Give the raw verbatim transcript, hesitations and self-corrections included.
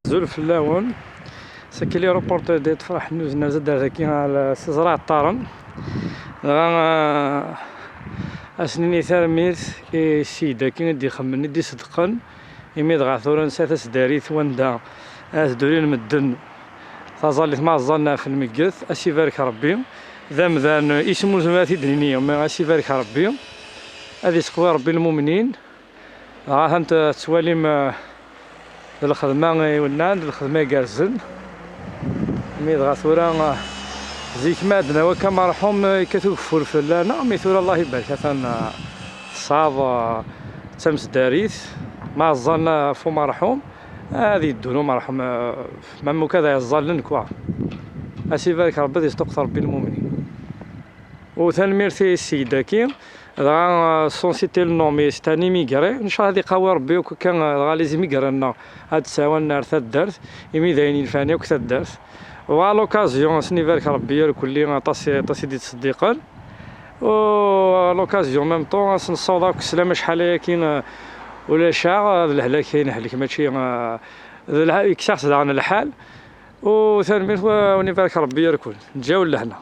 Azul fell-awen. Sakil i reporter di tefraḥ news n azadar dagi ɣer s ẓra ɛeṭṭaren. Dɣa, ah, asen-nini tanemmirt i sseyid-agi i d-ixemmen, i d-iṣeddqen, imi dɣa tura nesɛa taseddarit wanda ad d-ulin medden taẓallit ma ẓẓallen ɣef lmegget, ad s-ibarek Rebbi. D amdan, isem ur zmireɣ ad t-id-nini, ma ad s-ibarek Rebbi, ad iseqwi Rebbi lmumnin. Dɣa atan tettwalim, eh, d lxedma iwenɛen, d lxedma igerrzen. Mi dɣa tura, eh, zik ma d-nawi akka merḥum, eh, yekkat ugeffur fell-aneɣ, mi tura Allah ibarek atan, eh, tesɛaḍ, eh, d tamesdarit, ma ẓẓallen ɣef umerḥum, ad yeddun umerḥum, eh, ma muka ad yeẓẓallen, quoi. Ad s-ibarek Rebbi, ad yesṭuqqet Rebbi lmumnin. U tanemmirt i sseyid-agi, dɣa, euh, son site le nom, c'est un immigré. Ncallah ad iqawi Rebbi akk akka, euh, dɣa les immigrés-nneɣ ad d-ttɛawanen ar taddart, imi d ayen yenfɛen akk taddart. U à l'occasion, ad sen-ibarek Rebbi irkelli, aṭas, aṭas i d-ittṣeddiqen. U à l'occasion, même temps, ad sen-nessaweḍ akk sslam, acḥal ayagi, euh, ulac-aɣ, d lehlak i nehlek, mačči, euh, d lha-, yekkes-aɣ-tt daɣen lḥal. U tanemmirt, wa-, wen ibarek Rebbi irkelli. Ǧǧaw lehna.